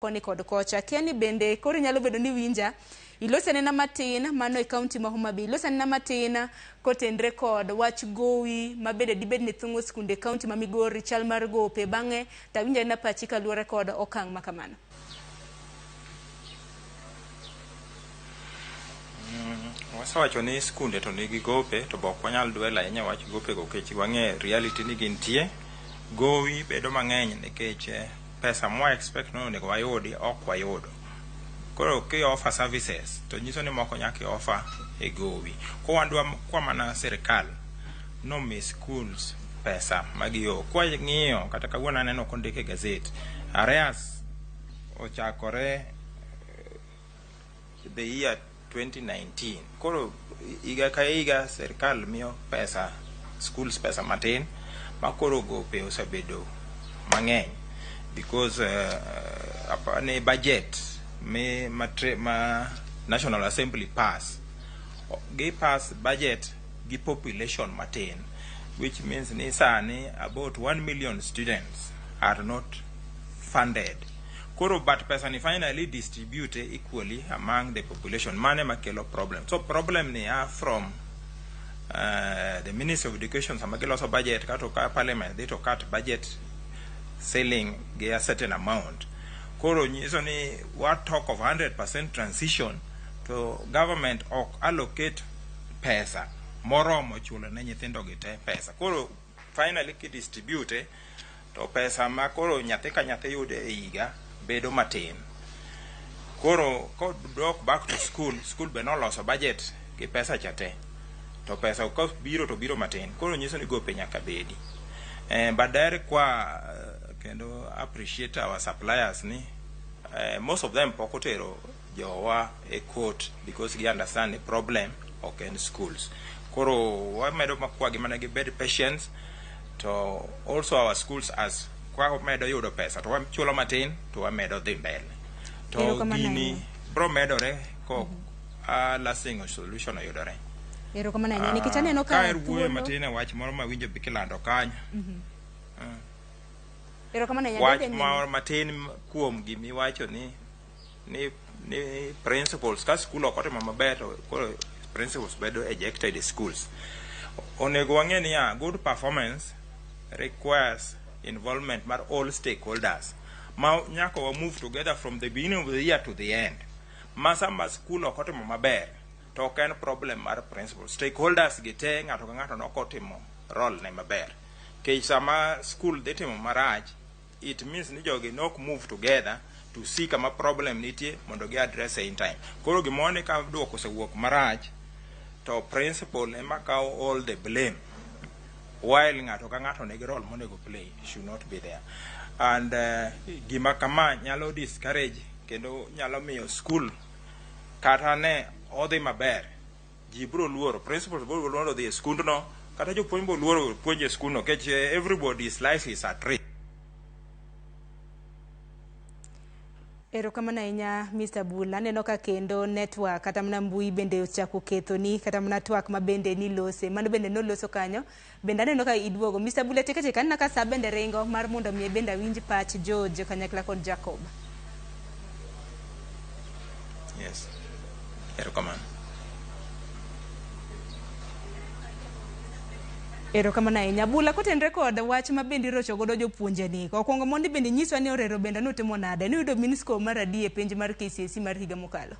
Koni kod kocha. Akia ni bende koro inyalo bedo ni winja. Iloso anena matin mano e kaunti ma Homa Bay. Iloso anena matin kotenre kod wach gowi ma bende dibed ni thung'o skunde e kaunti ma Migori, chal mar gope. Bang'e to awinj anena pachi kaluwore kod okang' ma kamano. Wasewacho ni skunde to nigi gope to be ok wanyal dwell ahinya wach gopego nikech wang'e reality ni gintie. Gowi bedo mang'eny nikech pesa mwa expect ni onego wayudi ok wayudo. Koro ki offer services to nyiso ni moko nyaka i offer e gowi. Koro wan dwa kwa mana sirikal nomi schools pesa ma gio. Kwang'iyo kata kawuono aneno kondik e gazet, arrears ochakore the year 2019. Koro higa ka higa sirikal miyo pesa schools pesa matin ma koro gope osebedo mang'eny because ni budget mi ma, ma National Assembly pass gi pass budget gi population matin, which means ni sani about 1 million students are not funded. Koro but pesa ni finally distribute equally among the population. Mane makelo problem. So problem ni are from the Ministry of Education sama giloso budget kato ka parliament dhi to cut budget ceiling gi a certain amount. Koro nyiso ni wa talk of 100% transition to government ok allocate pesa moromo chulo ne nyithindo gi te pesa. Koro finally ki distribute to pesa ma koro nyathi ka nyathi yudo e higa bedo matin. Koro kodok back to school, school be noloso budget gi pesa cha te. To pesa kobiro to biro matin. Koro nyiso ni gope nyaka bedi. But daher kwa kendo appreciate our suppliers ni most of them pok otero jowa e court because gi understand ni problem ok en schools. Koro wamedo makwagi mana gibed patience to also our schools as kwa wamedo yudo pesa to wachulo matin to wamedo dhi mbele. To Erokamano gini ahinya. bro medore kok lasting solution oyudore. Erokamano ahinya nikech aneno ka Ka er wuoyo thuolo matin e wach moro mawinjo be kilando kanyo. Erokamano ahinya. Wach Dhi nyime. moro matin kuom gimiwacho ni principals ka school ok otimo maber to koro principals bedo ejected e schools. Onego wang'e niya, good performance requires involvement mar all stakeholders. Ma nyaka wa move together from the beginning of the year to the end. Ma sama school ok otimo maber to ok en problem mar principal. Stakeholders gi te ng'ato ka ng'ato nok otimo role ne maber. Nikech sama school dhi timo marach, it means ni jogi nok move together to see kama problem nitie mondo gi address in time. Koro gimoro ni ka duoko osewuok marach to principal ema kawo all the blame while ng'ato ka ng'ato nigi role monego play should not be there. And gima kama nyalo discourage kendo nyalo miyo school kata ne odhi maber ji biro luoro, principals biro luoro dhi e skundno kata jopuonj biro luoro puonjo e skundno nikech everybody's life is at risk. Erokamano ahinya Mr. Bula. Aneno ka kendo network kata mana mbui bende ochako kethoni kata mana twak ma bende nilose. Mano bende noloso kanyo. Bende aneno ka iduogo. Mr. Bula teke teke aneno ka sa bende ringo mar mondo mi bende awinj pach George kanyakla kod Jacob. Yes. Erokamano. Erokamano ahinya. Bula kotenre kod wach ma bende irocho godo jopuonje ni. Okwongo mondi bende nyiswa ni Orero bende notimo nade? Nuyudo mean score mar adi e penj mar KCSE mar higa mokalo?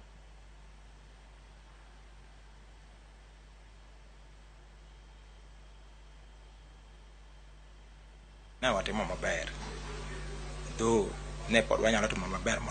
Ne watimo maber. Though ne pod wanyalo timo maber moloyo.